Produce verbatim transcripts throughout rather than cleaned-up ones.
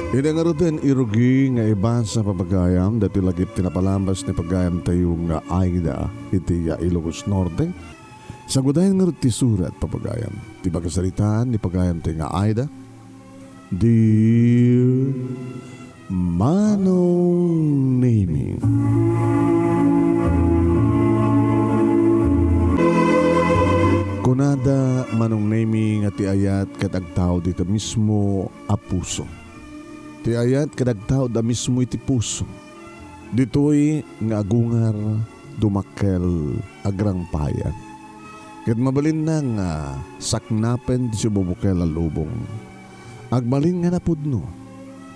Iti ngaruden, irugi nga ibasa, papagayam, daytoy lagip ti napalabas ni pagayamtayo nga Aida iti, ah, Ilocos Norte. Sagudayen ngarud ti surat, papagayam, ti pakasaritaan ni pagayamtayo nga Aida. Dear Manong Nemi. Kunada, Manong Nemi, nga ti ayat ket agtaud iti mismo a puso. Ti ayat ket agtaud a mismo iti puso. Ditoy nga agungar, dumakkel, agrangpaya. Ket mabalinna nga saknapen ti sibubukel a lubong. Agbalin nga napudno,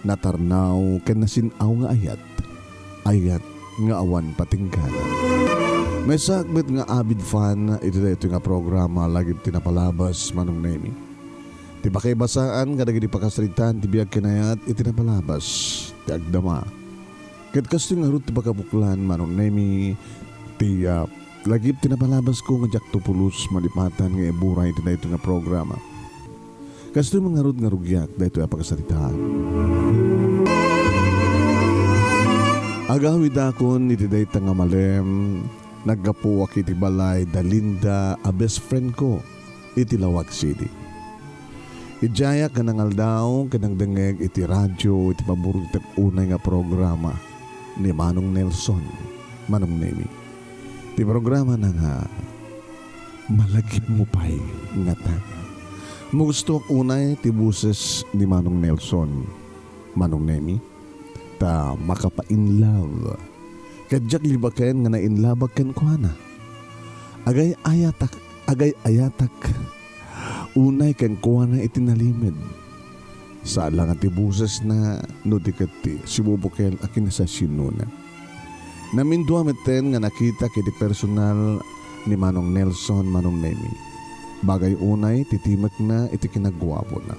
natarnaw ken nasin-aw nga ayat. Ayat nga awan patingganan. Maysaak met nga avid fan iti daytoy nga programa lagip ti napalabas, Manong Nemi. Ti pakaibasaan kadagiti pakasaritaan ti biag ken ayat iti napalabas ti agdama. Ket kastoy ngarud ti pakabuklan, Manong Nemi, ti, ah, lagip ti napalabasko nga diakto pulos malipatan nga iburay iti daytoy nga programa. Kastoy man ngarud nga rugiak daytoy a pakasaritaan. Agawidakon iti dayta nga malem, naggapuak iti balay da Linda a best friend ko iti Laoag City. Idiayak nga nangaldaw ken nagdengngeg iti radio iti paboritotak unay nga programa ni Manong Nelson, Manong Nemi. Ti programana nga Malagipmo Pay Ngata. Magustoak unay ti boses ni Manong Nelson, Manong Nemi, ta makapa-in love. Ket diak libaken nga nainlabak kenkuana. Agay-ayatak, agay-ayatak unay kenkuana iti nalimed. Saan la nga ti bosesna no di ket ti sibubukel a kinasasinnona. Namindua metten nga nakitak iti personal ni Manong Nelson, Manong Nemi. Bagay unay ti timekna iti kinaguapona.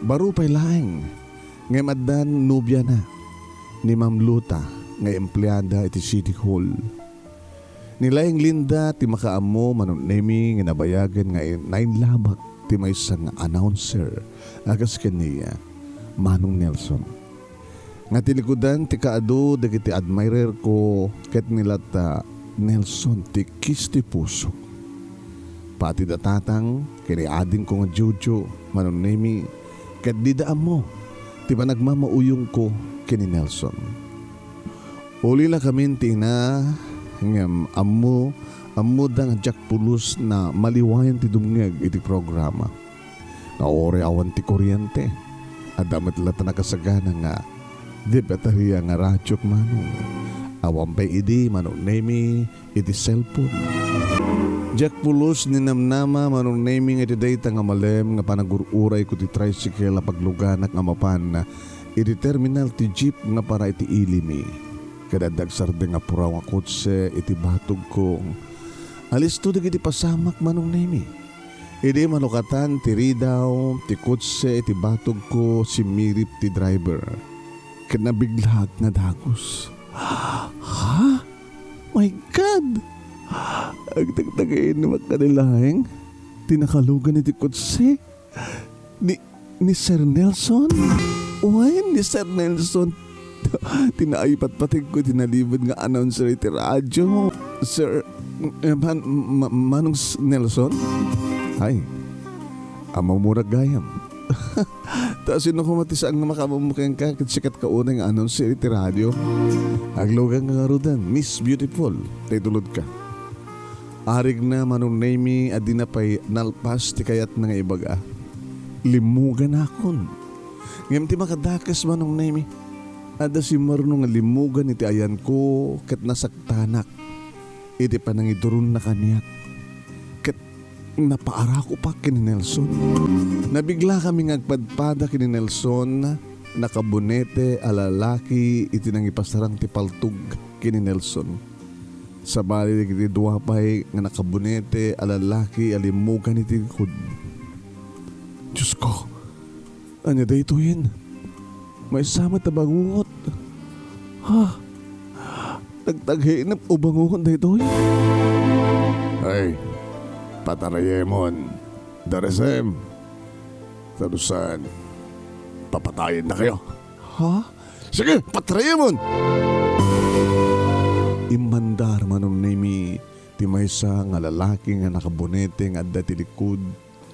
Baro pay laeng, ngem addan nobiana, ni Ma'am Luta, nga empleada iti City Hall. Ni laeng Linda ti makaammo, Manong Nemi, nga nabayagen nga nainlabak ti maysa nga announcer a kas ken ni Manong Nelson. Nga tilikudan ti kaadu dagiti admirer ko ket ni Lata Nelson ti kiss ti puso. Pati da tatang ken ni adingko nga Jojo, Manong Nemi, ket dida ammo ti panagmamauyongko ken ni Nelson. Uli la kamin ti ina, ngem ammo, ammoda nga diak pulos na maliwayan ti dumngeg iti programa. Nga uray awan ti kuryente, adda met la ta nakasagana nga di bateria nga radiok, Manong. Awan pay idi, Manong Nemi, iti cellphone. Diak pulos ninamnama, Manong Nemi, nga iti dayta nga malem nga panagur-urayko ti tricycle a pagluganak nga mapan iti terminal ti jeep nga para iti ilimi. Ket adda agsardeng a puraw nga kotse iti batogko. Alisto dagiti pasamak, Manong Nemi. Idi manukatan ti ridaw ti kotse iti batogko, simmirip ti driver. Ket nabiglaak nga dagus. Ha? My God! Agtagtagainnak kadi laeng ti nakalugan iti kotse. Ni, ni Sir Nelson? Wen, ni Sir Nelson. Ti naipatpategko iti nalimed nga announcer iti radyo. Sir, eh, man, ma-, Manong S-, Nelson? Ay, ammomo gayam. Ta sino koma ti saan nga makaammo kenka ket sika ti kaunay nga announcer iti radyo? Aglugan nga ngaruden, Miss Beautiful, ta itulodka. Arigna, Manong Nemi, a dina pay nalpas ti kayatna nga ibaga. Limmuganakon. Ngem ti makadakes, Manong Nemi, adda simmarno nga limmugan iti ayanko ket nasaktanak iti panangiduronna kaniak. Ket napaarakopak ken ni Nelson. Nabiglakami nga agpadpada ken ni Nelson, nakabonete a lalaki iti nangipasarang ti paltog ken ni Nelson. Sabali dagiti dua pay nga nakabonete a lalaki a limmugan iti likod. Diosko, ania daytoyen? Maysa met a bangungot. Ha? Nagtaghinep o bangungot daytoy? Ay, patarayemon. Daresem. Tadusan. Papatayen na kayo. Ha? Sige, patrayemon! Immandar Manong Nemi ti maysa nga lalaki nga nakabonete nga adda ti likud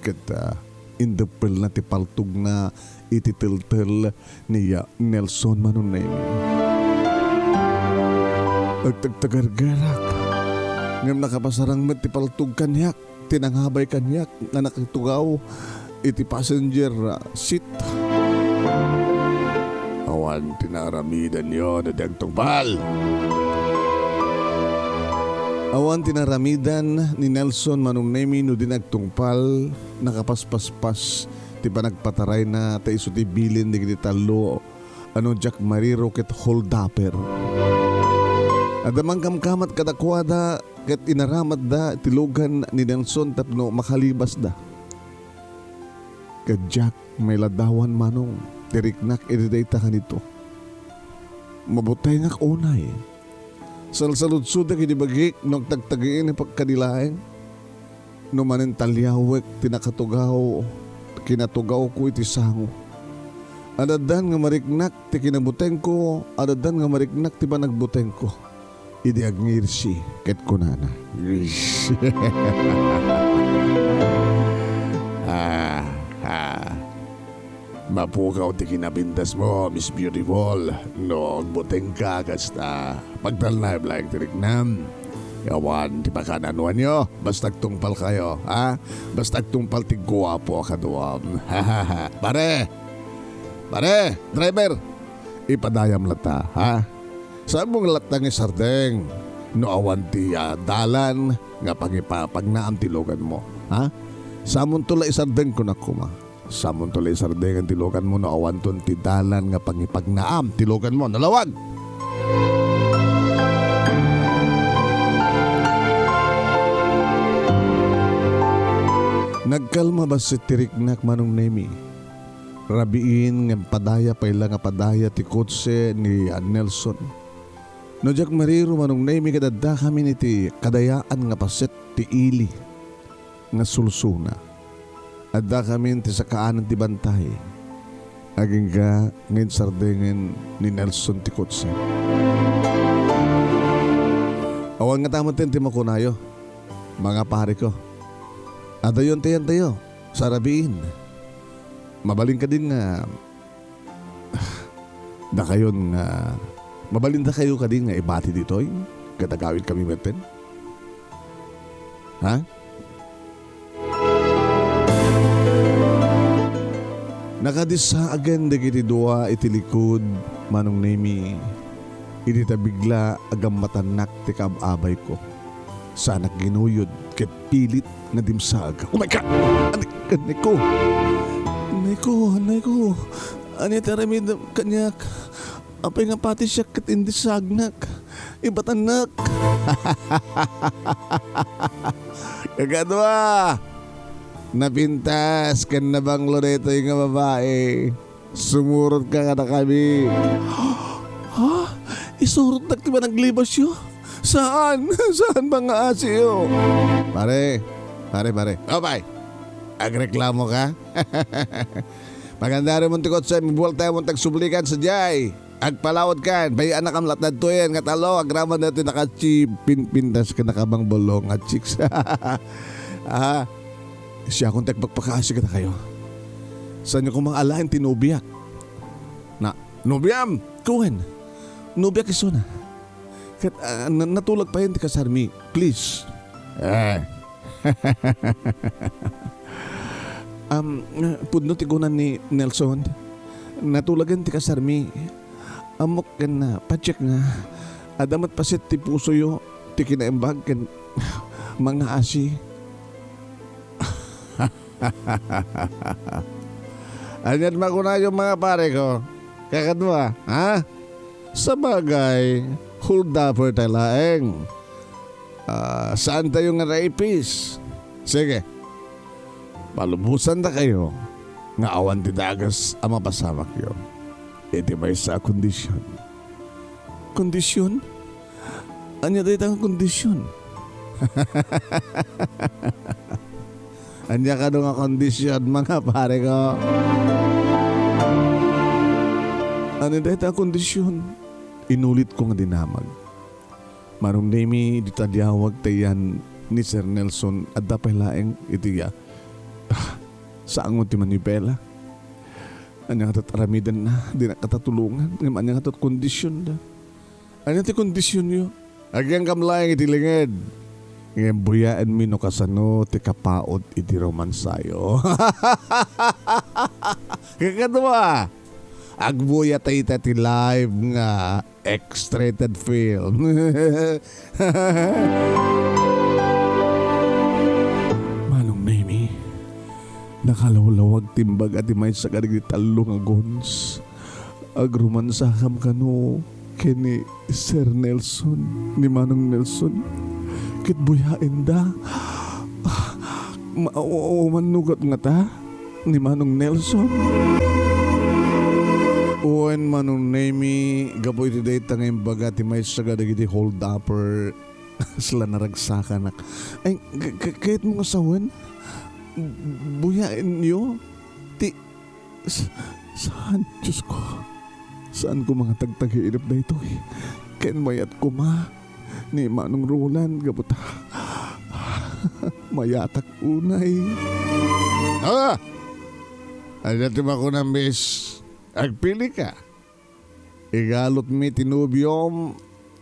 ket, ah, indeppelna ti paltogna iti teltel ni, ah, Nelson Manong Nemi. Agtagtagargerak, ngem nakapasarang met ti paltog kaniak. Ti nangabay kaniak nga nakatugaw iti passenger, ah, seat. Awan ti naaramidanyo no di agtungpal. Awan ti naaramidan ni Nelson Manong Nemi no di nagtungpal, nakapaspaspas ti panagpatarayna ta isu ti bilin dagiti tallo a no Jack Mariro ket holdaper. Adda mangkamkamat kadakuada ket inaramatda ti lugan ni Nelson tapno makalibasda. Ket Jack, mailadawan Manong ti riknak iti dayta kanito. Mabutengak unay. Salsaludsodek iti bagik no agtagtagiinak kadi laeng. No manintaliawek ti nakatugaw, kinatugawko iti sango. Adaddan nga mariknak ti kinabutengko, adaddan nga mariknak ti panagbutengko. Idi agngirsi ket kunana, "Ah, ah." Mapukaw ti kinapintasmo, Miss Beautiful. No agbutengka kasta, pagtalnaem laeng ti riknam. Awan ti pakananuanyo, basta agtungpalkayo, ha? Basta agtungpal ti guapo a kaduam. Pare! Pare! Driver! Ipadayam latta, ha? Saanmo nga latta nga isardeng no awan ti, ah, dalan nga pangipapagnaam ti luganmo, ha? Saanmonto la isardeng, kunak koma. Saanmonto la isardeng ti luganmo no awanton ti dalan nga pangipagnaam ti luganmo. Nalawag! Nagkalma bassit ti riknak, Manong Nemi. Rabiin ngem padaya pay la nga padaya ti kotse ni, ah, Nelson. No diak mariro, Manong Nemi, ket addakamin iti kadayaan nga paset ti ili nga sulsuna. Addakamin ti sakaanan ti bantay. Agingga nga insardengen ni Nelson ti kotse. Awan ngata metten ti makunayo, mga pare ko. Adayon ti yantayo, sarabiin. Mabalin kadin nga Dakayon nga, mabalin dakayo kadi nga ibati ditoy ket agawidkami metten? Ha? Nakadissagen dagiti dua iti likud, Manong Nemi, idi ta bigla a gammatannak ti kaab-abayko. Saanak ginuyod ket pilit nga dimsaag. Oh my God! Anay-, anayko! Anayko, anayko! Ania ti aramidem kaniak? Apay nga pati siak ket indissagnak? Ibatannak! Kakadua! Napintas ken nabanglo daytoy nga babai. Sumurotka kadakami. Ha? Isurotdak ti panaglibasyo? Saan? Saan, mga asiyo? Pare, pare, pare. Apay, agreklamo ka? Pagandarenmon ti kotsem, ibuwaltaemon ti agsublikan sadiay. Agpalawedkan, bay-annakam latta ditoyen nga tallo, agraman daytoy nakachi-, pin-, pintas ken nakabangbolong a chicks. Ah, siakon ti agpakpakaasi kadakayo. Saanyo koma alaen ti nobiak. Na, nobiam? Wen, nobiak isuna. Ket, ah, na-, natulag payen ti kasarmi, please. Eh. Am, pudno ti kunan ni Nelson. Natulagen ti kasarmi. Ammok ken, ah, patiek nga adda met paset ti pusoyo ti kinaimbag ken mangngaasi. Ania't makunayo, mga pare ko? Kakadua, ha? Sabagay, holdaper ta laeng. Ah, saantayo nga raipis? Sige. Palubosandakayo nga awan ti dagus a mapasamakyo iti maysa a kondisyon. Kondisyon? Ania dayta nga kondisyon? Ania kano nga kondisyon, mga pare ko? Ania dayta a kondisyon? Inulitko nga dinamag. Manong Nemy, dita diawag ta iyan ni Sir Nelson, adda pay laeng iti, ah, sango ti manibela. Ania ngata ti aramidenna? Dinak ngata tulongan. Ngem ania ngata ti kondisyonda? Ania ti kondisyonyo? Agyangkam laeng iti linged. Ngem buyaenmi no kasano ti kapaut iti romansayo. Kakadua, agbuya ta ita ti live nga X-rated film. Manong Nemy, nakalawlawag ti imbaga ti maysa kadagiti tallo nga gons. Agrumansakam kano ken ni Sir Nelson, ni Manong Nelson. Ket buyaenda. Ah, ma-, o-, o-, mannugat ngata ni Manong Nelson. Wen, Manong Nemy, gapu iti dayta nga imbaga ti maysa kadagiti holdupper, sla naragsakanak. Ay, k-, k-, kayatmo nga sawen? Buyaenyo ti Sa-, saan, Diyos ko? Saan ko nga tagtagilip daytoy? Ken mayat koma ni Manong Roland gapu ta mayatak unay. Ah! Ania ti makunam, miss? Agpilika. Igalutmi ti nobiom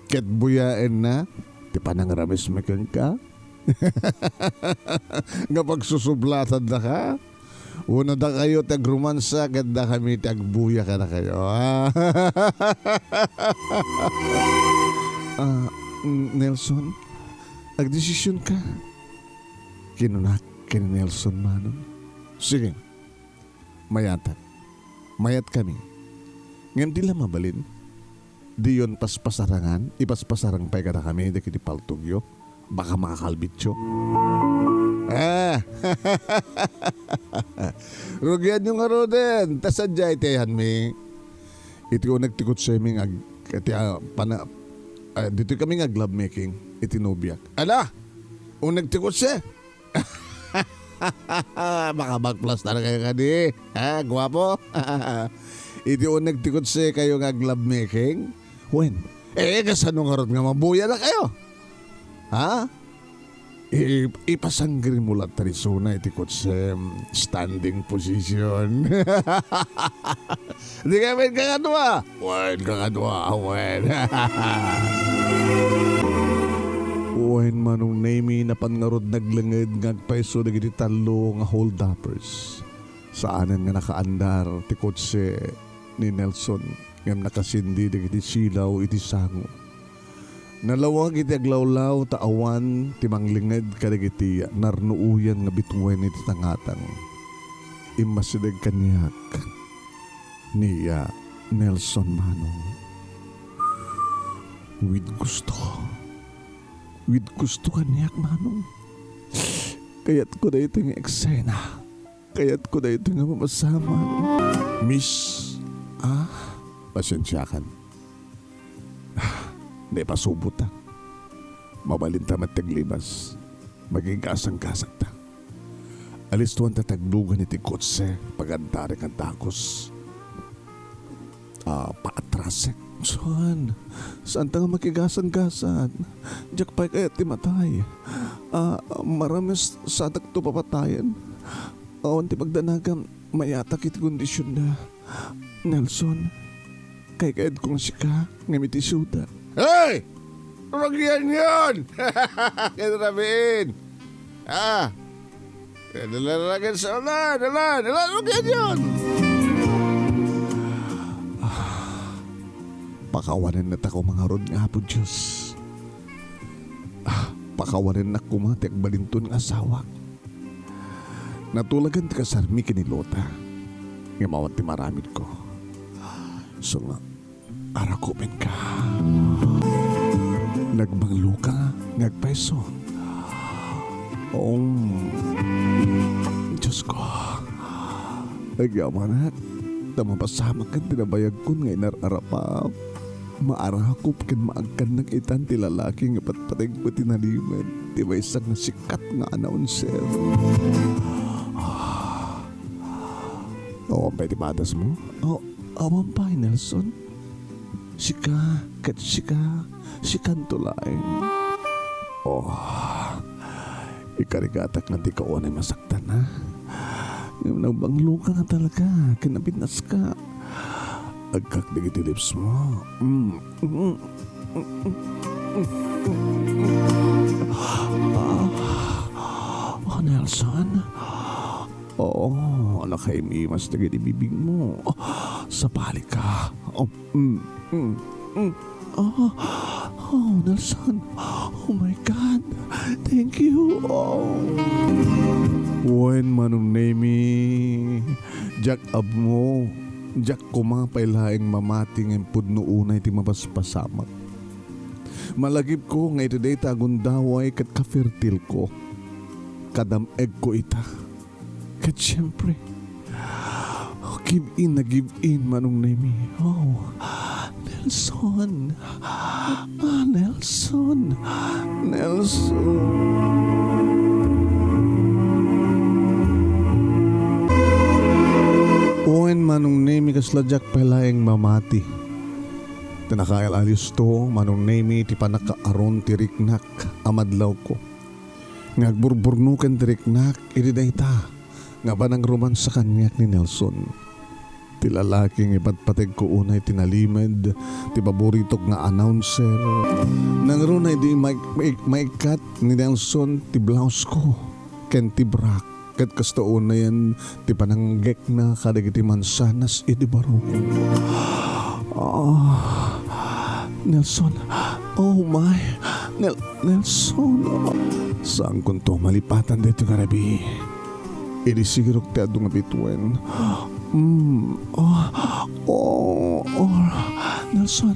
ket buyaenna ti panangramismi kenka. Nga pagsusublatandaka, wenno dakayo ti agrumansa ket dakami ti agbuya kadakayo. Ah, N-, Nelson, agdesisionka? Kinunak ken ni Nelson, Manong. Sige. Mayatak. Mayatkami. Ngem di la mabalin. Diyon paspasarangan, ipaspasarang pay kadakami dagiti paltogyo. Baka makakalbityo. Ah! Rugianyo ngaruden, ta sadiay ti ayanmi. Iti uneg ti kotsemi nga ag-, iti, ah, pana-, ah, ditoy kami nga aglovemaking iti nobiak. Ala! Uneg ti kotse? Makabakplastar kayo kadi. Ha, guwapo? Iti uneg ti kotse kayo nga aglovemaking? Wen. Eh, kasano ngarud nga mabuya na kayo? Ha? I-, ipasanggrimo la ta risuna iti kotsem standing position. Di kami kakadua. Wen, kakadua, wen. Wen, Manong Nemy, napan ngarud naglenged nga agpayso dagiti tallo nga holdupers. Saanen nga nakaandar ti kotse ni Nelson, ngem nakasindi dagiti silaw iti sango. Nalawag iti aglawlaw ta awan ti manglinged kadagiti narnuoyan nga bituen iti tangatang. Immasideg kaniak ni, ah, Nelson, Manong. With gusto. With gusto kaniak, Manong. Kayatko daytoy nga eksena. Kayatko daytoy nga mapasamak. Miss, ah, pasensiakan. Ah, naipasubotak. Mabalinta met ti aglibas. Makigasanggasakta. Alistuanta ti aglugan iti kotse, pagadarik a dagus. Ah, paatrasek. Saan? Saanta nga makigasanggasat? Diak pay kayat ti matay. Ah, marames sadak to papatayen. Awan ti pagdanagam, mayatak iti kondisionda. Nelson, kaykayatko nga sika, ngem iti suda. Hey! Rugianyon! Ken rabiin! Ah! Dala, dala, dala, dala, rugianyon! Ah, pakawanennaka koma ngarud nga Apo Dios. Ah, pakawanennak koma ti agbalinton nga asawak. Natulagan ti kasarmi ken ni Lota. Ngem awan ti maramidko. So nga, arakupenka. Nagbangloka nga agpayso. Um, Diyos ko. Agyamanak, ta mapasamak ken ti nabayagkon nga inar-arapap. Maarakop ken maagkannak itan ti lalaki nga patpatengko ti nalimed ti maysa nga sikat nga announcer. Ah. Awan pay ti padasmo? Oh, Awan pay, Nelson. Sika, ket sika, sikanto laeng. Oh, ikarigatak nga dika unay masaktan, ha? Ngem nabangloka nga talaga, kinabinnaska. Agkak dagiti lips mo. Mm, mm, mm, mm, mm, mm. Ah, oh, Nelson. Oo, nakaim-imas dagiti bibig mo. Sabali ka. Oh, mm, mm, mm. Oh, oh, Nelson. Oh my God. Thank you. Oh. Wen, Manong Nemy, diak ammo, diak koma pay laeng mamati ngem pudno unay ti mapaspasamak. Malagipko nga iti dayta a gundaway ket kafertilko. Kadam-egko ita. Ket siempre, give in na give in, Manong Nemy. Oh, Nelson. Ah, Nelson. Nelson. Wen, Manong Nemy, kasla diak pay laeng mamati. Ta nakaal-alisto, Manong Nemy, ti pannakaaron ti riknak a madlawko. Nga agburburnoken ti riknak iti dayta nga panangromansa kaniak ni Nelson. Ti lalaki nga ipatpategko unay ti nalimed, ti paboritok nga announcer. Nangruna idi maik-, maik-, maikkat ni Nelson ti blouse ko ken ti brak, ket kasta unayen ti pananggekna kadagiti mansanas idi barukko. Ah, Nelson. Oh my. Nel-, Nelson. Saankonto malipatan daytoy nga rabii. Idi sirok ti adu nga bituen. Mm, oh, oh, oh, Nelson.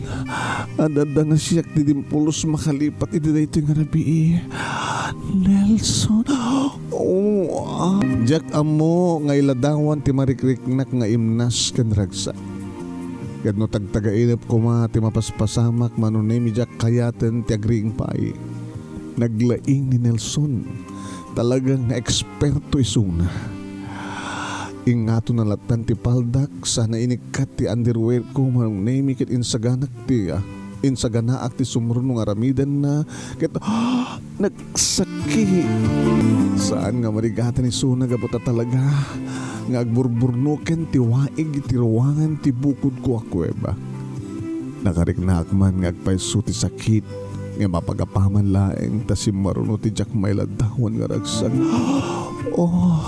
Adda, adda nga siak ti dimpulos makalipat iti daytoy nga rabii. Nelson. Oh, ah. Diak ammo nga iladawan ti marikriknak nga imnas ken ragsak. Ket no tagtagainep koma ti mapaspasamak, Manong Nemy, diak kayaten ti agriing pay. Naglaing ni Nelson. Talaga nga eksperto isuna. Ingatonna lattan ti paldak, sana inikkat ti underwear ko, Manong Nemy, ket insaganak ti, ah, insaganaak ti sumrunong aramidenna, ket, ah, nagsakit. Saan nga marigatan isuna gapu ta talaga nga agburburnoken ti waig iti ruangan ti bukodko a kuweba. Nakariknaak man nga agpayso ti sakit, nga mapagapaman laeng ta simmaruno ti diak mailadawan nga ragsak. Oh,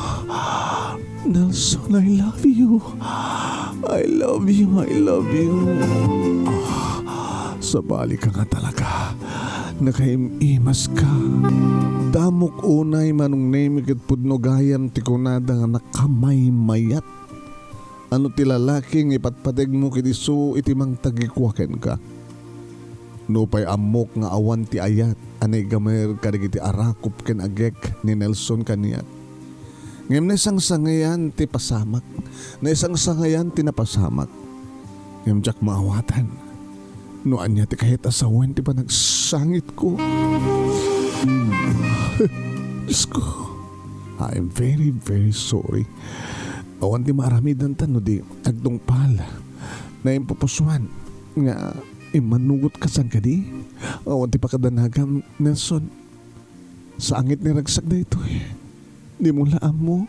Nelson, I love you. I love you, I love you. Ah, sabali ka nga talaga. Nakaim-imas ka. Damok unay, Manong Nemy, ket pudno gayam ti kunada nga nakamaymayat. Ano ti lalaki nga ipatpategmo ket isu iti mangtagikua kenka? Nupay ammok nga awan ti ayat a naigamer kadagiti arakop ken agek ni Nelson kaniak. Ngem naisangsangayan ti pasamak, naisangsangayan ti napasamak. Ngem diak maawatan no ania ti kayat a sawen ti panagsangitko. Diosko, I am very, very sorry. Awan ti maaramidanta no di agtungpal. Naimpupusuan nga immanugot ka saan kadi? Awan ti pakadanagam, Nelson. Sangit ni ragsak daytoy. Dimo la ammo.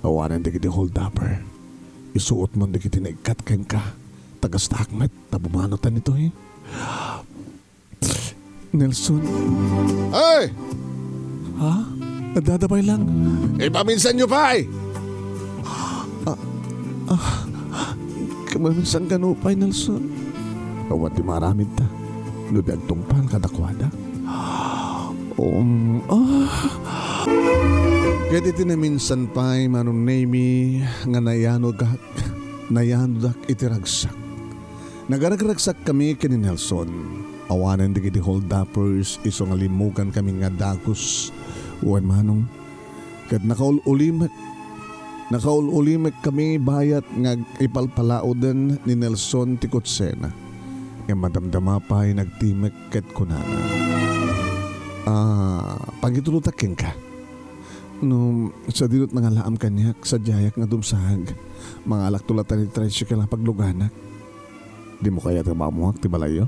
Awanen dagiti holdupper. Isuotmon dagiti naikkat kenka. Ta kastaak met ta bumanotan ditoy. Nelson. Ay! Ha? Adda pay lang. Ipaminsanyo pay! Ah, ah, kamaminsan kano pay, Nelson? Awan ti maaramidta no di agtungpal kadakuada. Um, ah. Ket iti naminsan pay, Manong Nemy, nga nayanogak, nayanodak iti ragsak. Nagaragraksakkami ken ni Nelson. Awanen dagiti holduppers isu nga limmugankami nga dagus. Wen, Manong, ket nakaul-ulimek. Nakaul-ulimekkami bayat nga ipalpalaoden ni Nelson ti kutsena. Ngem madamdama pay nagtimek ket kunana, "Ah, pangitulotak kenka." No, sadino ti nangalaam kaniak, sadiayak nga dumsag. Mangalakto latta iti tricycle a pagluganak. Dimo kayat nga maamuak ti balayyo?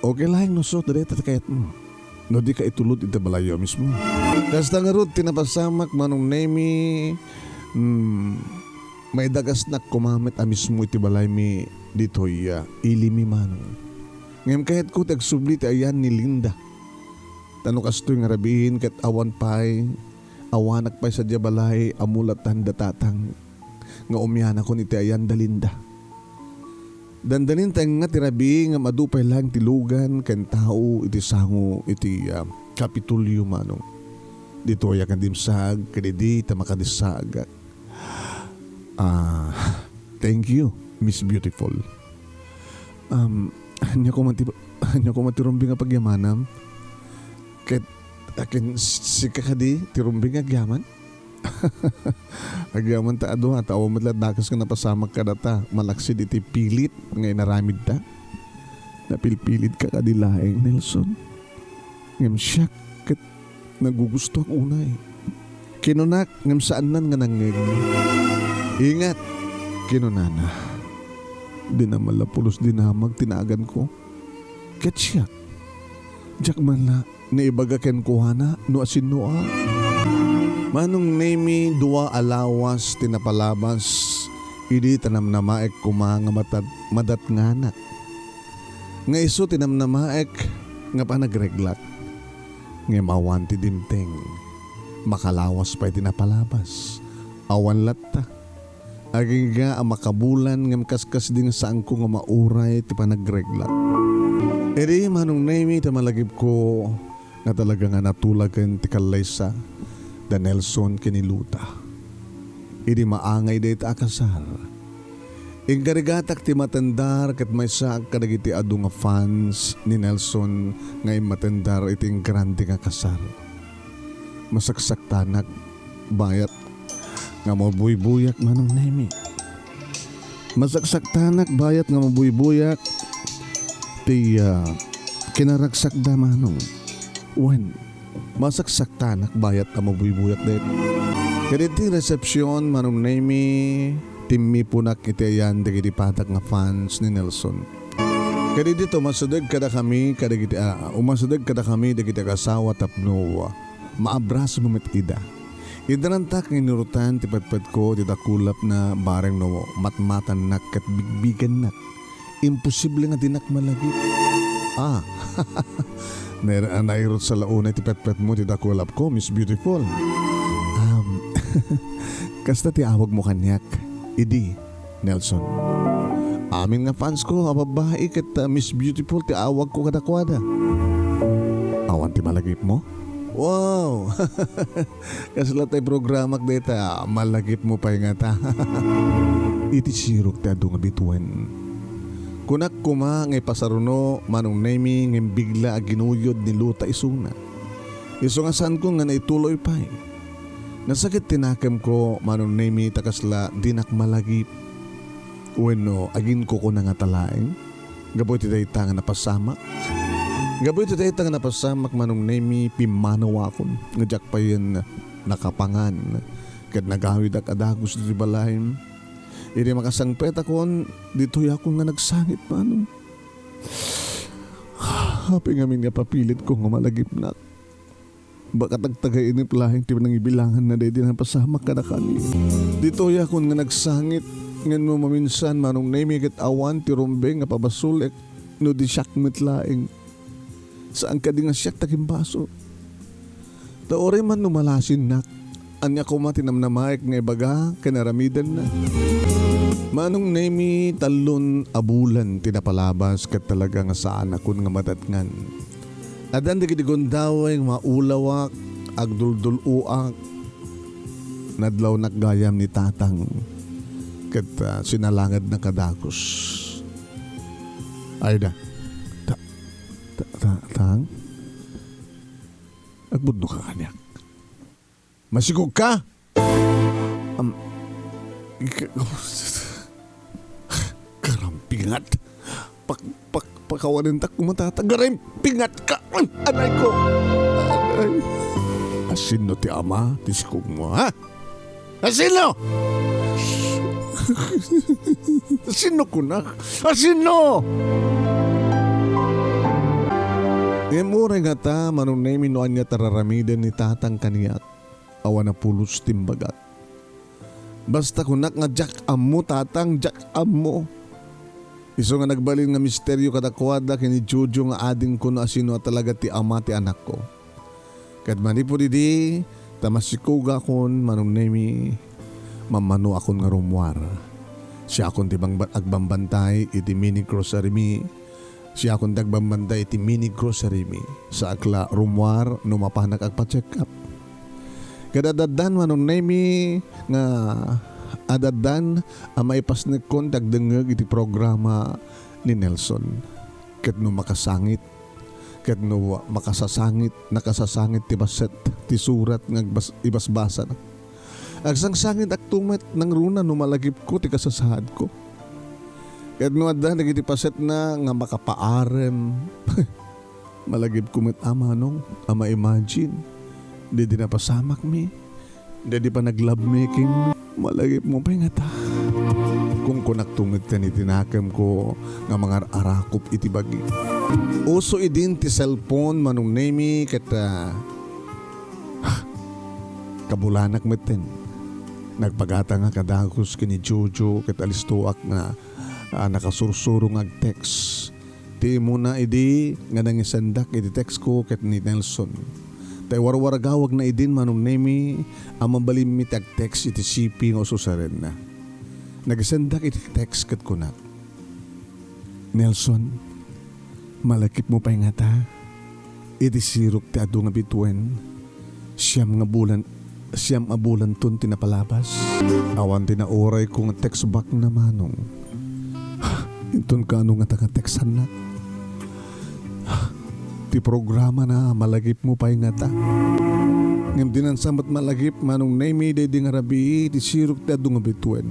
Okay laeng no isu dayta ti kayatmo. No di ka itulod iti balayyo mismo. Kasta ngarud ti napasamak, Manong Nemy, hmm, maidagasnak koma met a mismo iti balaymi ditoy, ah, ilimi, Manong. Ngem kayatko ti agsubli ti ayan ni Linda. Ta no kastoy nga rabiin ket awan pay, awanak pay sadiay balay, ammo latta da Tatang nga umianakon iti ayan da Linda. Dandanin ta nga ti rabii ngem adu pay laeng ti lugan ken tao iti sango iti, ah, Kapitolyo, Manong. Ditoyak nga dimsag, ket idi ta makadissaagak. Ah, thank you, Miss Beautiful. Um, ania koma ti, ania koma ti rumbeng a pagyamanam? Ket akin, sika kadi ti rumbeng nga agyaman? Agyaman ta adu, ha, ta awan met la dakes nga napasamak kadata, malaksid iti pilit nga inaramidta. Napilpilitka kadi laeng, Nelson? Ngem siak ket nagugustoak unay. Kinunak ngem saannan nga nangngeg. Ingat, kinunana. Dina man la pulos dinamag ti naaganko. Ket siak, diak man la naibaga kenkuana no asinno a. Manong Nemy, dua a lawas ti napalabas idi ta namnamaek koma nga matad-, madatnganak. Nga isu ti namnamaek nga panagreglak. Ngem awan ti dimteng. Makalawas pay ti napalabas. Awan latta. Agingga a makabulan ngem kaskasdi nga saanko nga mauray ti panagreglak. Idi, Manong Nemy, ta malagipko nga talaga nga natulagen ti kallaysa da Nelson ken ni Luta. Idi maangay dayta a kasar, inkarigatak ti matendar ket maysaak kadagiti adu nga fans ni Nelson nga immatendar iti ingrande nga kasar. Masaksaktanak bayat nga mabuybuyak, Manong Nemy. Masaksaktanak bayat nga mabuybuyak ti, ah, kinaragsakda, Manong. Wen, masaksaktanak bayat a mabuybuyak dayta. Ket iti resepsion, Manong Nemy, timmiponak iti ayan dagiti padak nga fans ni Nelson. Ket idi umasideg kadakami kadagiti, ah, umasideg kadakami dagiti agasawa tapno maabrasam met ida. Innarantak nga inurotan ti petpetko ti dakulapna bareng no matmatannak ket bigbigennak. Imposible nga dinak malagip. Ah, nair-, nairutsa la unay ti petpetmo ti dakulapko, Miss Beautiful. Um, kasta ti awagmo kaniak, idi, Nelson. Amin nga fans ko a babbai ket, ah, Miss Beautiful ti awagko kadakuada. Awan ti malagipmo? Wow! Kasla tay programak dayta, malagipmo pay ngata. Iti sirok ti adu nga bituen. Kunak koma nga ipasaruno, Manong Nemy, ngem bigla a ginuyod ni Luta isuna. Isu nga saanko nga naituloy pay. Nasakit ti nakemko, Manong Nemy, ta kasla dinak malagip. Wenno, aginkukuna ngata laeng? Gapu iti dayta nga napasamak. Gapu iti dayta nga napasamak, Manong Nemy, pimmanawakon nga diak payen nakapangan ket nagawidak a dagus iti balay. Idi makasangpetakon, ditoyakon nga nagsangit, Manong. Apay ngamin nga papilitko nga malagipnak. Baka tagtagainep laeng ti nangibilanganna daydi napasamak kadakami. Ditoyakon nga nagsangit, ngem no maminsan, Manong Nemy, ket awan ti rumbeng nga pabasolek no di siak met laeng. Saan kadi nga siak ti agimbasol. Ta uray man no malasinnak, ania koma ti namnamaek nga ibaga ken aramidenna? Manong Nemy, tallon a bulan ti napalabas ket talaga nga saanakon nga madatngan. Addan dagiti gundaway nga maulawak, agduldul-oak. Nadlawnak gayam ni Tatang ket, ah, sinalangedna kadagus. Ayda. Ta-, ta-, ta-, Tang? Agpudno ka kaniak. Masikog ka? Am, ka-, karampingat. Pak-, pak-, pakawanentak koma, Tata. Karampingat ka. Ay, anay ko. Anay. Sinno ti ama ti sikogmo, ha? Asino? Sinno kunak? Asino? Ngem uray ngata, Manong Nemi, no ania ti ar-aramiden ni tatang kaniak, awan a pulos ti imbagak. Basta kunak nga diak ammo, tatang, diak ammo. Isu nga nagbalin nga misterio kadakuada ken ni Jojo nga adingko no asino a talaga ti ama ti anakko. Ket manipud idi, ta masikogakon, Manong Nemi, mammanoakon nga rummuar. Siakon ti bangba-, agbambantay iti mini grocery mi. Siakon ti agbambantay iti mini grocery mi. Saak la rummuar no mapanak agpa-check up. Ket addan, Manong Nemi, nga addan a maipasnekkon ti agdengngeg iti programa ni Nelson. Ket no makasangit, ket no makasasangit, nakasasangit ti bassit ti surat nga agbas-, ibasbasana. Agsangsangitakto met nangruna no malagipko ti kasasaadko. Ket no adda dagiti pasetna nga makapaarem, malagipko met a manong a ma-imagine daydi napasamakmi, daydi panag-lovemaking, malagipmo pay ngata. Kunkunakto metten iti nakemko nga mangar-arakop iti bagi. Uso idin ti cellphone, Manong Nemi, ket, ah, kabulanak metten. Nagpagatangak a dagus ken ni Jojo ket alistoak nga, ah, nakasursuro nga ag-text. Ti immuna idi nga nangisendak iti text ko ket ni Nelson. Ta iwarwaragawagna idin, Manong Nemi, a mabalinmi ti ag-text iti C P nga ususarenna. Nagisendak iti text ket kunak, "Nelson, malagipmo pay ngata? Iti sirok ti adu nga bituen, siam nga bulan, siam a bulanton ti napalabas." Awan ti naurayko nga text back na, Manong. Inton kaano ngata nga textannak? Ti programana, malagipmo pay ngata? Ngem dinan sa met malagip, Manong Nemi, daydi nga rabii ti sirok ti adu nga bituen.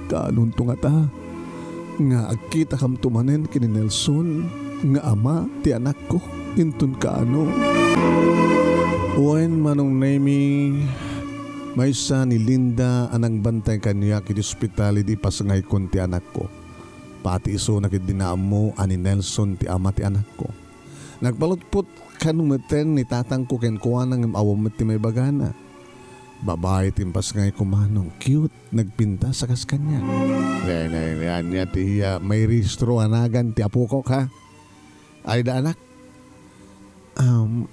Kaanonto ngata nga agkitakamto manen ken ni Nelson nga ama ti anakko? Inton kaano? Wen, Manong Nemi, maysa ni Linda a nangbantay kaniak iti ospital idi ipasngaykon ti anakko. Pati isuna ketdi naammo a ni Nelson ti ama ti anakko. Nagpalutpot kano metten ni tatangko kenkuana ngem awan met ti maibagana. Babai ti impasngayko, Manong, cute, nagpintas a kas kaniak. Ania ti, ah, mairehistro a nagan ti apokok, ha? Ay da, anak? Um,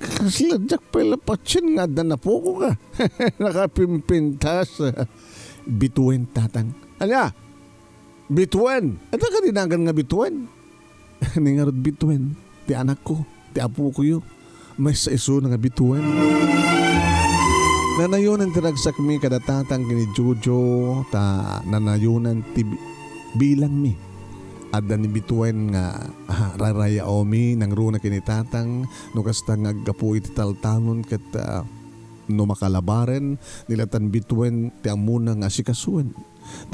kasla diak pay la patien nga adda napokok, ha? Nakapimpintas. Bituen, tatang. Ania? Bituen? Adda kadi nagan nga Bituen? Ni ngarud Bituen, ti anakko, ti apokoyo. Maysa isuna nga Bituen. Nanayonan ti ragsakmi kada tatang ken ni Jojo, ta nanayonan ti bi-, bilangmi. Adda ni Bituen nga, ah, rarayaawmi nangruna ken ni tatang, no kasta nga aggapu iti taltalon ket, ah, no makalabaren, nilatan Bituen ti ammona nga asikasuen.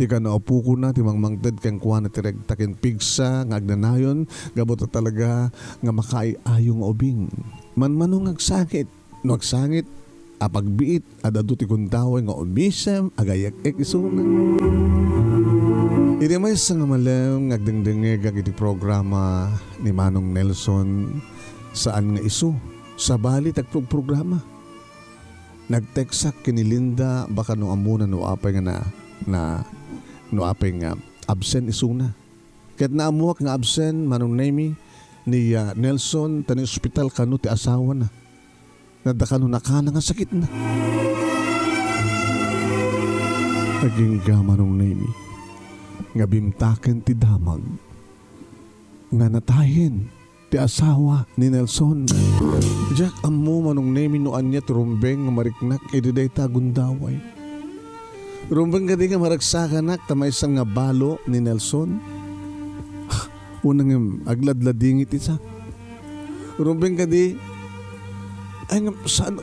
Ti kano a pukona ti mangmangted kenkuana ti regta ken pigsa nga agnanayon gapu ta talaga nga makaay-ayo nga ubing. Manmano nga agsangit. No agsangit a pagbiit, adda adu ti gundaway nga umisem, agayek-ek isuna. Idi maysa nga malem nga agdengdengngegak iti programa ni Manong Nelson, saan nga isu, sabali ti agprograma. Nag-textak ken ni Linda, baka no ammona no apay nga na, na, no apay nga absent isuna. Ket naammoak nga absent, Manong Nemi, ni, ah, Nelson, ta ni ospital kano ti asawana. Nadda kano nakana nga sakitna. Agingga, Manong Nemi, nga bimtaken ti damag nga natayen ti asawa ni Nelson. Diak ammo, Manong Nemi, no ania ti rumbeng nga mariknak idi dayta a gundaway. Rumbeng kadi nga maragsakanak ta maysa nga balo ni Nelson? Unay ngem agladladingit ti sak. Rumbeng kadi, ay, ngem saan,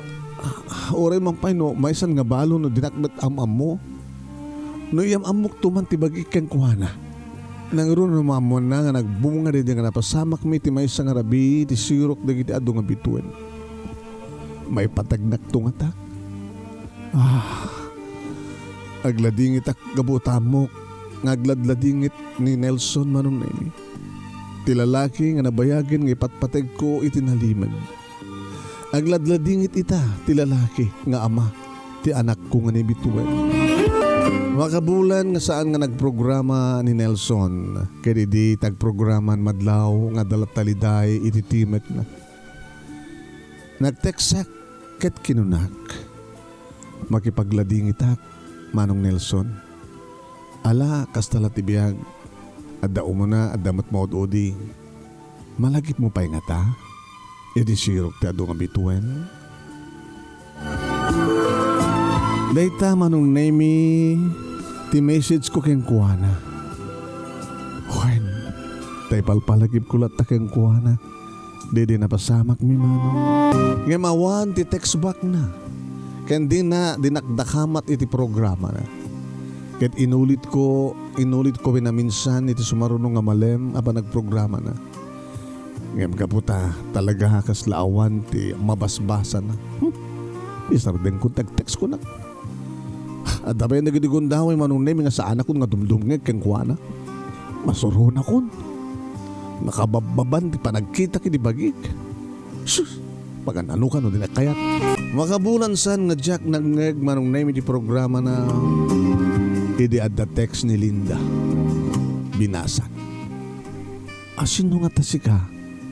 uray man pay no maysa nga balo no dinak met am-ammo. No iyam-ammokto man ti bagik kenkuana. Nangruna no maammoanna nga nagbunga daydi nga napasamakmi ti maysa nga rabii ti sirok dagiti adu nga bituen. Maipategnakto ngata. Ah, agladingitak gapu ta ammok nga agladladingit ni Nelson, Manong Nemi. Ti lalaki nga nabayagen nga ipatpategko iti nalimed. Agladladingit ita ti lalaki nga ama ti anakko nga ni Bituen. Makabulan nga saan nga nagprograma ni Nelson, ket idi ti agprograma madlaw nga adda latta liday iti timekna. Nagteksak ket kinunak, "Makipagladingitak, Manong Nelson. Ala, kasta la ti biag. Adda umuna, adda met maud-udi. Malagipmo pay ngata? Idi sirok ti adu nga bituen." Dayta, Manong Nemi, ti message ko kenkuana. Wen, ta ipalpalagipko latta kenkuana. Daydi napasamakmi, Manong. Ngem awan ti text back na. Ken dina dinakdakamat iti programana. Ket inulitko, inulitko pinaminsan iti sumaruno nga malem a panagprogramana. Ngem gapu ta talaga kasla awan ti mabasbasana. Hmm. Isardengko ti agtext kunak. Adda pay dagiti gundaway, Manong Nemi, nga saanakon nga dumdumngeg kenkuana. Masuronakon. Nakababbaban ti panagkitak iti bagik. Sus, pagan-ano kano din a kayat. Makabulan saan nga diak nangngeg, Manong Nemi, ti programana idi adda text ni Linda. Binasak. "Asino ngata sika?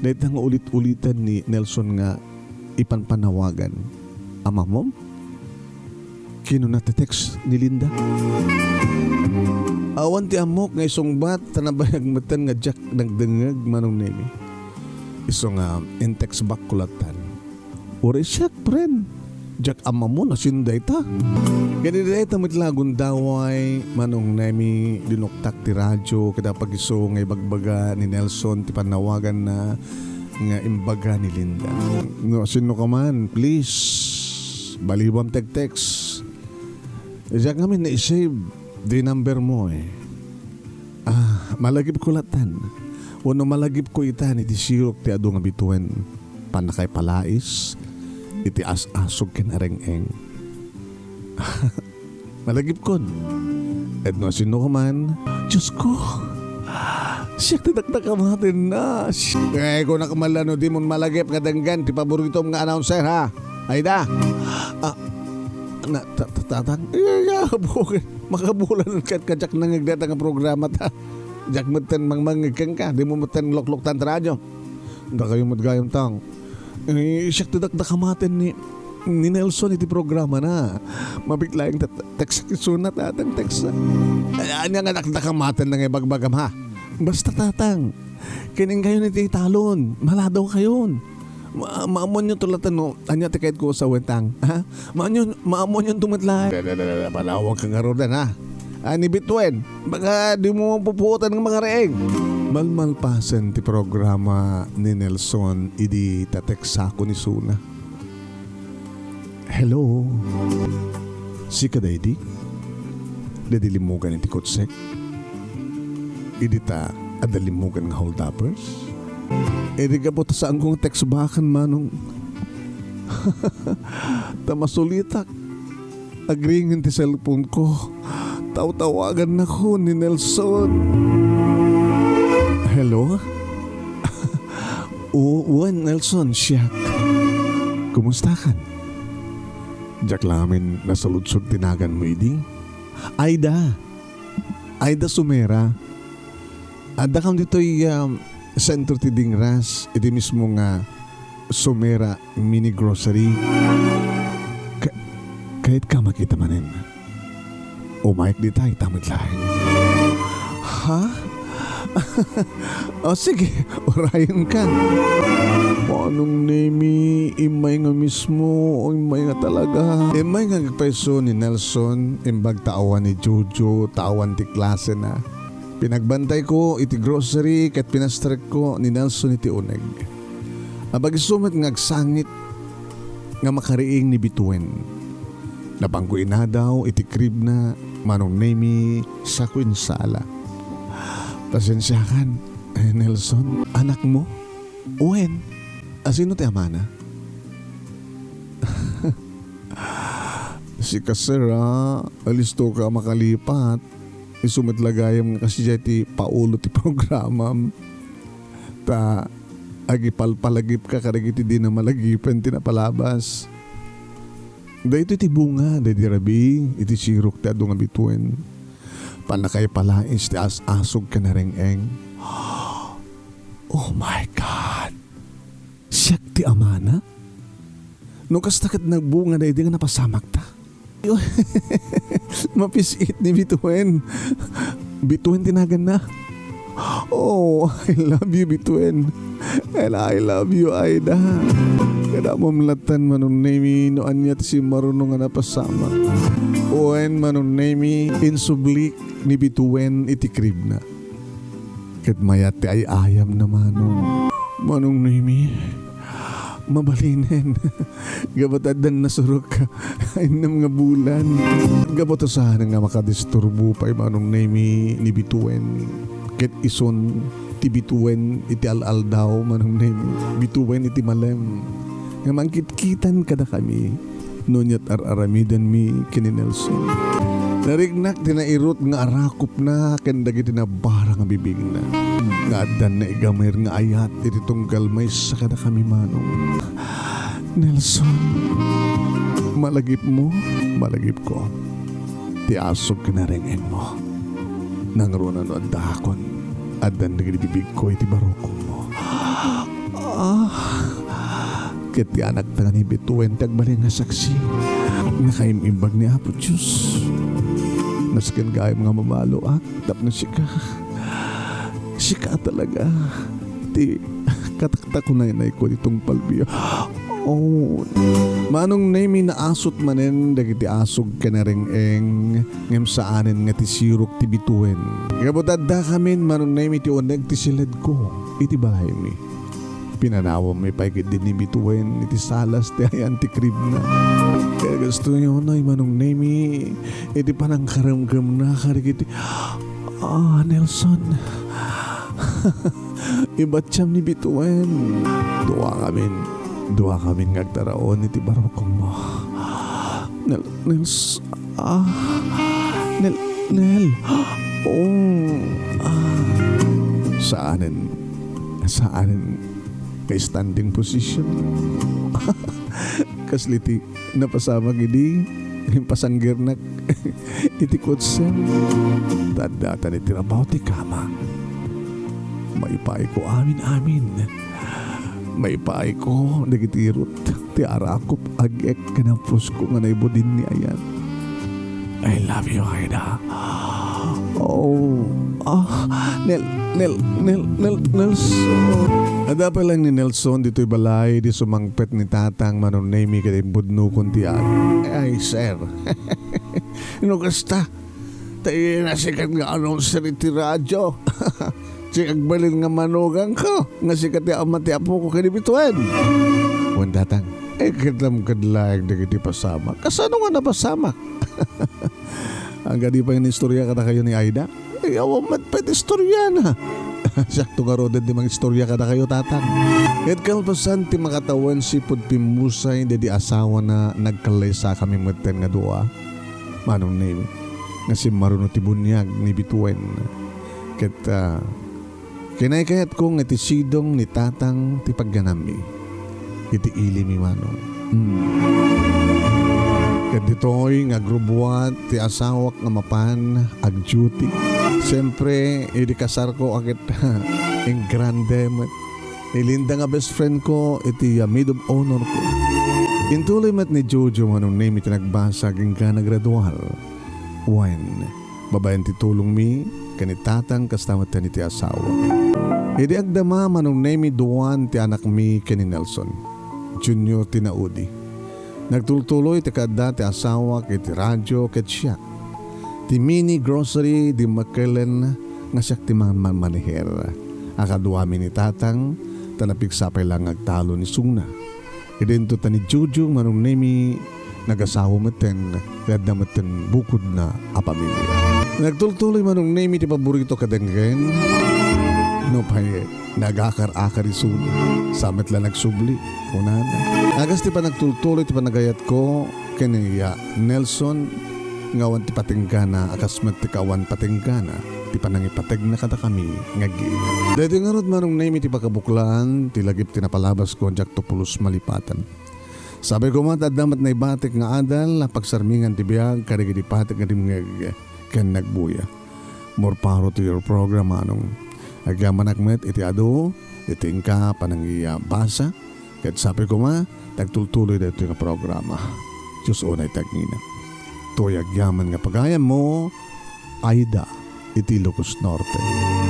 Dayta nga ulit-ulitan ni Nelson nga ipanpanawagan amamom?" kinuna ti text ni Linda. Awan ti ammok nga isungbat ta nabayag metten nga diak nagdengngeg, Manong Nemi. Isu nga in-text back ko lattan. Uray siak, friend. Diak ammamon no asino dayta. Ken idi dayta met la gundaway, Manong Nemi, dinuktak ti radio ket apag-isu nga ibagbaga ni Nelson ti pannawaganna nga imbaga ni Linda. No asino ka man, please, baliwam ti text. Diak ngamin naisave ti number mo eh. Ah, malagipko lattan. Wenno malagipko itan iti sirok ti adu nga bituen. Pannakaipalais iti as-asog ken areng-eng. Malagipkon. Ket no asino ka man, Diosko, siak ti dakdakamatenna. Si-, eh, kunak man la no dimon malagip nga denggen ti paboritom nga announcer, ha? Aida. Ah, na, ta-, ta-, tatang? Iya, iya, bukin. Makabulan ket kadiak nangngeg dayta nga programa ta. Diak metten mangmangngeg kenka, dimo metten lokloktan ti radio. Dakayo met gayam, tang. Eh, siak ti dakdakamaten ni, ni Nelson iti programana. Mabiit laeng ta-, text isuna, tatang, text. Ay, ania nga dakdakamaten nga ibagbagam, ha? Basta, tatang, ken inkayon iti italon, maladaw kayon. Ma-, maamuanyo to latta no, ania ti kayatko a sawen, tang, ha? Maanyo, maamuanyo to met laeng. Dada, dada, dada, palawag ka ngaruden, ha? Ani bituen, baka dimo mapupuotan nga mangariing. Malmalpasen ti programa ni Nelson idi ta-text-akon isuna. Hello? Sika daydi? Daydi limmugan iti kutsek? Idi ta adda limmugan nga holdupers? Idi gapu ta saanko nga text-backen, manong. Ta masulitak. Agringen ti cellphone ko. Tawtawagannako ni Nelson. Hello? O, wen, Nelson, siak. Kumustakan? Diak lamin nasaludsod ti naganmo idi. Aida. Aida Sumera. Addakam ditoy, um, sentro ti Dingras, iti mismo nga Sumera Mini Grocery. Ka-, kayatka makita manen? Umayek dita, ita met laeng. Ha? O, sige, urayenka. Manong Nemi, immay nga mismo, immay nga talaga. Immay nga agpayso ni Nelson, imbag ta awan ni Jojo, ta awan ti klasena. Pinagbantayko iti grocery ket pinastrekko ni Nelson iti uneg. Apag-isu met nga agsangit nga makariing ni Bituen. Napanko inadaw iti kribna, Manong Nemi, sa ko insala. Pasensiakan, eh, Nelson, anakmo? Wen, asino ti amana? Sika, sir, a, alisto ka a makalipat. Isu met la gayam nga kasdiay ti paulo ti programam. Ta agipalpalagipka kadagiti dina malagipen ti napalabas. Daytoy ti bunga daydi rabii iti sirok ti adu nga bituen. Pannakaipalais ti as-asog ken nareng-eng. Oh my God! Siak ti amana? No kasta ket nagbunga daydi nga napasamakta. Mapis-it ni Bituen. Bituen ti naganna. Oh, I love you, Bituen. And I love you, Aida. Kada mamlatan, Manong Nemi, no ania ti simmaruno nga napasamak. Wen, Manong Nemi, insublik ni Bituen iti kribna. Ket mayat ti ay-ayamna, Manong. Manong Nemi, mabalinen. Gapu ta addan nasurok innem nga bulan. Gapu ta saan nga makadisturbo pay, Manong Nemi, ni Bituen. Ket isun ti bituen iti al-aldaw, Manong Nemi. Bituen iti malem. Nga mangkitkitan kadakami. No aniat ar-aramidenmi ken ni Nelson. Nariknak ti nairut nga arakupna ken dagiti nabara nga bibigna. Nga addan naigamir nga ayat iti tunggal maysa kadakami, Manong. Nelson, malagipmo, malagipko. Ti asog ken nareng-engmo. Nangruna no addaakon, addan dagiti bibigko iti barukommo. Ah, ket ti anakta nga ni Bituen ti agbalin nga saksi. Nakaim-imbag ni Apo Dios. Nasken gayam nga mabaloak tapno sika. Sika talaga ti kataktakunaynayko ti tungpalbio. Oh, Manong Nemi, naasut manen dagiti asog ken nareng-eng, ngem saanen nga ti sirok ti bituen. Gapu ta addakamin, Manong Nemi, ti uneg ti siledko iti balaymi. Pinanawammi pay ketdi ni bituen iti salas ti ayan ti kribna. Kagastoy unay, Manong Nemi, iti panangkaremkemna kadagiti, ah, Nelson. Ibatiam ni bituen. Duakamin. Duakamin nga agtaraon iti barukommo. Nel-, Nels-, ah, Nel-, Nel. Oh, ah. Saanen. Saanen. Kay standing position. Kasla ti napasamak idi impasanggirnak iti kutsem. Ta addatan iti rabaw ti kama. Maipaayko amin-amin. Maipaayko dagiti irut ti arakup, agek ken apusko nga naibudin ni ayan. I love you, Aida. Oh, ah, Nel-, Nel-, Nel-, Nel-, Nelson. Adda pay laeng ni Nelson ditoy balay, idi sumangpet ni Tatang Manong Nemi ket imbudnokon ti agi. Ay, sir. No kasta, ta nasikat nga announcer iti radyo. Ti agbalin nga manuganko, nga sika ti ama ti apoko ken ni bituen. Wen, Tatang. Eh, kitaem ket laeng dagiti pasamak. Kasano nga napasamak? Angga di pay nga inistorya kadakayo ni Aida? Eh, awan met pay ti istoriana. Siakto ngaruden ti mangistorya kadakayo, Tatang. Ket kalpasan ti makatawen sipud pimmusay daydi asawana, nagkallaysakami metten nga dua, Manong Nemi, nga simmaruno ti buniag ni bituen. Ket, ah, kinaykayatko nga iti sidong ni Tatang ti pagyanammi iti ilimi, Manong. Hmm. Ket ditoy nga agrubbuat ti asawak nga mapan ag-duty. Siempre, idi kasarko, a ket ingrande met. Ni Linda nga best friend ko iti, ah, maid of honor ko. Intuloy met ni Jojo, Manong Nemi, ti nagbasag inka nagraduar. Wen, babaen ti tulongmi ken ni Tatang, kasta met ken iti asawa. Idi agdama, Manong Nemi, duan ti anakmi ken ni Nelson Junior ti naudi. Nagtultuloy ti kaadda ti asawak iti radyo ket siak ti mini grocery di McKellen nga siak ti man-, manmaniher. A kaduami ni Tatang, ta napigsa pay la nga agtalon isuna. Idinto ta ni Jojo, Manong Nemi, nagasawa metten, ket adda metten bukodna a pamilia. Nagtultuloy, Manong Nemi, ti paborito ket denggen. Nupay nagakar-akar isuna. Sa met la nagsubli, kunana. Agas ti panagtultuloy ti panagayatko, ken ni, ah, Nelson nga awan ti patenggana, a kas met ti kaawan patenggana ti panangipategna kadakami nga aggiitan. Daytoy ngarud, Manong Nemy, ti pakabuklan ti lagip ti napalabasko, diakto pulos malipatan. Sapay koma ta adda met naibatik nga adal a pagsarmingan ti biag kadagiti patik nga dimngeg ken nagbuya. More power to your program, Manong. Agyamanak met iti adu, iti inka panangibasa, ket sapay koma, ta agtultuloy daytoy nga programa. Dios unay ti agngina. Toy agyaman nga pagayammo, Aida, iti Ilocos Norte.